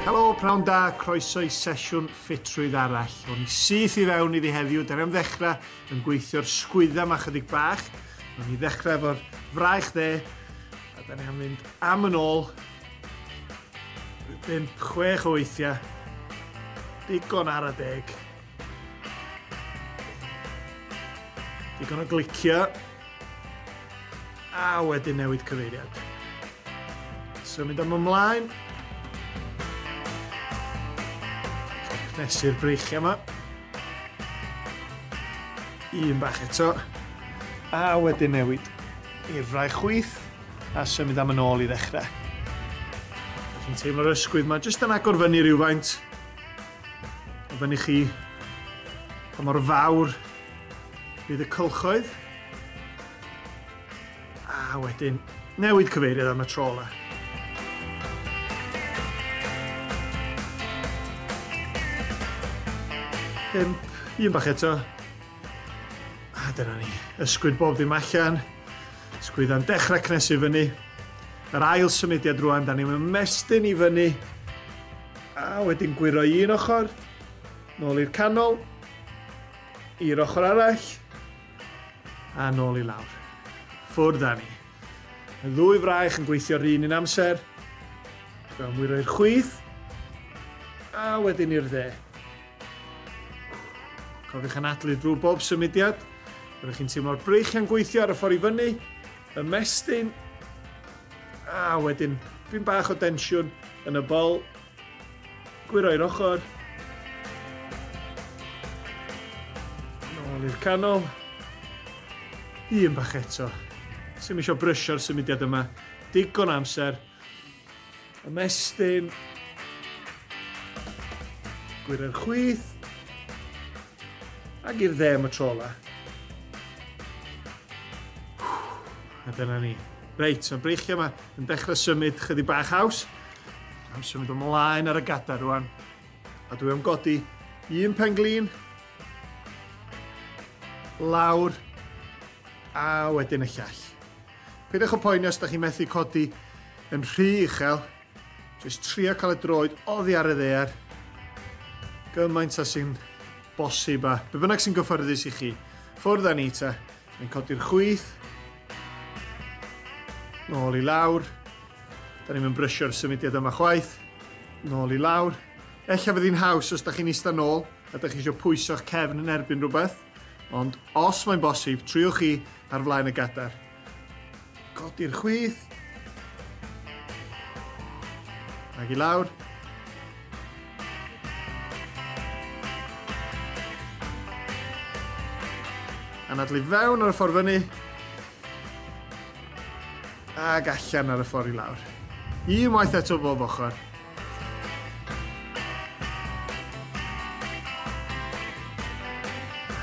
Helo, pnawn da, croeso i sesiwn ffitrwydd arall. O'n i syth i fewn iddi heddiw, da ni am ddechrau yn gweithio'r sgwydda yma chydig bach. O'n i ddechrau efo'r fraich dde, a da ni am fynd am yn ôl. 5, 6 o weithiau. Digon ar y deg. Digon o glicio. A wedyn newid cyfeiriad. Symud am ymlaen. Cnesu'r breichiau yma. Un bach eto. A wedyn newid i'r fraich chwith a symud am yn ôl i ddechrau. Chi'n teimlo'r ysgwydd yma jyst yn agor fyny rhywfaint. A fyny chi pa mor fawr fydd y cylchoedd. A wedyn newid cyfeiriad am y tro ola. Pump, un bach eto. A dyna ni. Ysgwyd bob dim allan. Sgwydda'n dechrau cnesu fyny. Yr ail symudiad rwan, da ni'n ymestyn i fyny. A wedyn gwyro un ochr. Nôl i'r canol. I'r ochr arall. A nôl i lawr. Ffwrdd â ni. Y ddwy fraich yn gweithio'r un un amser. Fel mwyro i'r chwith. A wedyn i'r dde. Cofiwch anadlu drwy bob symudiad. Byddwch chi'n teimlo'r breichiau'n gweithio ar y ffordd i fyny, ymestyn, a wedyn dwi'n bach o densiwn yn y bol, gwyro i'r ochr, nôl i'r canol, un bach eto. Sy'm eisiau brysio'r symudiad yma, digon amser, ymestyn, gwyro'r chwith, ac i'r dde am y tro ola. A dyna ni. Reit, mae'r breichiau yma yn dechrau symud chydig bach haws. Am symud ymlaen ar y gadair rwan. A dwi am godi un pen glin, lawr, a wedyn y llall. Peidiwch â poeni os da chi'n methu codi yn rhy uchel. Jyst trio cael y droed oddi ar y ddaear. Gymaint â sy'n bosib a be bynnag sy'n gyfforddus i chi. Ffwrdd â ni ta. Mae'n codi'r chwith. Nôl i lawr. Da ni'n mynd brysio'r symudiad yma chwaith. Nôl i lawr. Ella fydd hi'n haws os da chi'n eistedd nôl a da chi eisiau pwyso'ch cefn yn erbyn rhywbeth. Ond os mae'n bosib, triwch chi ar flaen y gadair. Codi'r chwith. Ac i lawr. Anadlu fewn ar y ffordd fyny. Ac allan ar y ffordd i lawr. Un waith eto bob ochr.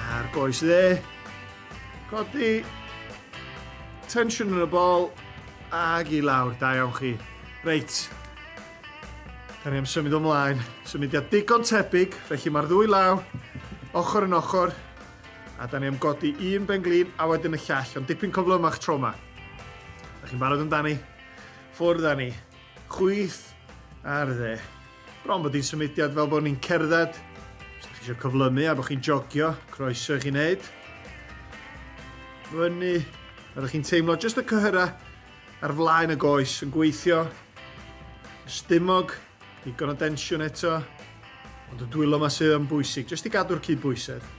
A'r goes dde. Codi. Tensiwn yn y bol. Ag i lawr. Da iawn chi. Reit. Da ni am symud ymlaen. Symudiad digon tebyg, felly mae'r ddwy law ochr yn ochr. A da ni am godi un ben glin a wedyn y llall, ond dipyn cyflymach tro yma. Da chi'n barod amdani? Ffwrdd â ni. Chwith a'r dde. Bron bod hi'n symudiad fel bod ni'n cerdded. Os ydych chi eisiau cyflymu a bod chi'n jogio, croeso i chi wneud. Fyny. A ydych chi'n teimlo jyst y cyhyrau ar flaen y goes yn gweithio. Stumog, digon o densiwn eto. Ond y dwylo yma sydd yn bwysig, jyst i gadw'r cydbwysedd.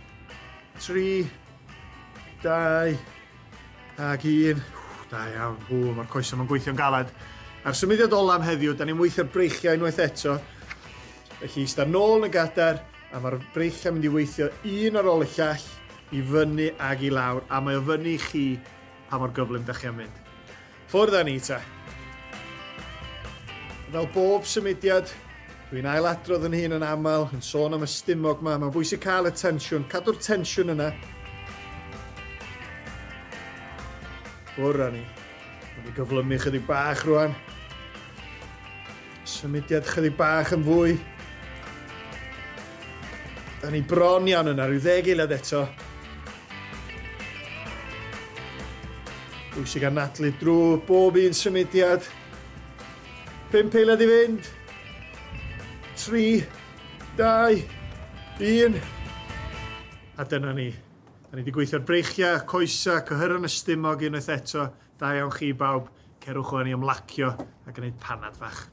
3, 2, ac 1. Da iawn. Ww, mae'r coesau yma'n gweithio'n galed. A'r symudiad ola am heddiw, da ni'n weithio'r breichiau unwaith eto. Felly, eistedd nôl yn y gadair, a mae'r breichiau'n mynd i weithio un ar ôl y llall, i fyny ag i lawr, a mae o fyny i chi pa mor gyflym da chi am mynd. Ffwrdd â ni ta. Fel bob symudiad, dwi'n ailadrodd yn hun yn aml, yn sôn am y stumog yma. Mae'n bwysig cael y tensiwn, cadw'r tensiwn yna. Ffwrdd â ni. Mae'n i gyflymu chydig bach rwan. Symudiad chydig bach yn fwy. Da ni bron iawn yna, rhyw 10 eiliad eto. Bwysig anadlu drwy bob un symudiad. 5 eiliad i fynd. 3, 2, 1. A dyna ni. Da ni wedi gweithio'r breichiau, coesa, cyhyron y stumog unwaith eto. Da iawn chi bawb. Cerwch o'n i ymlacio a gwneud panad fach.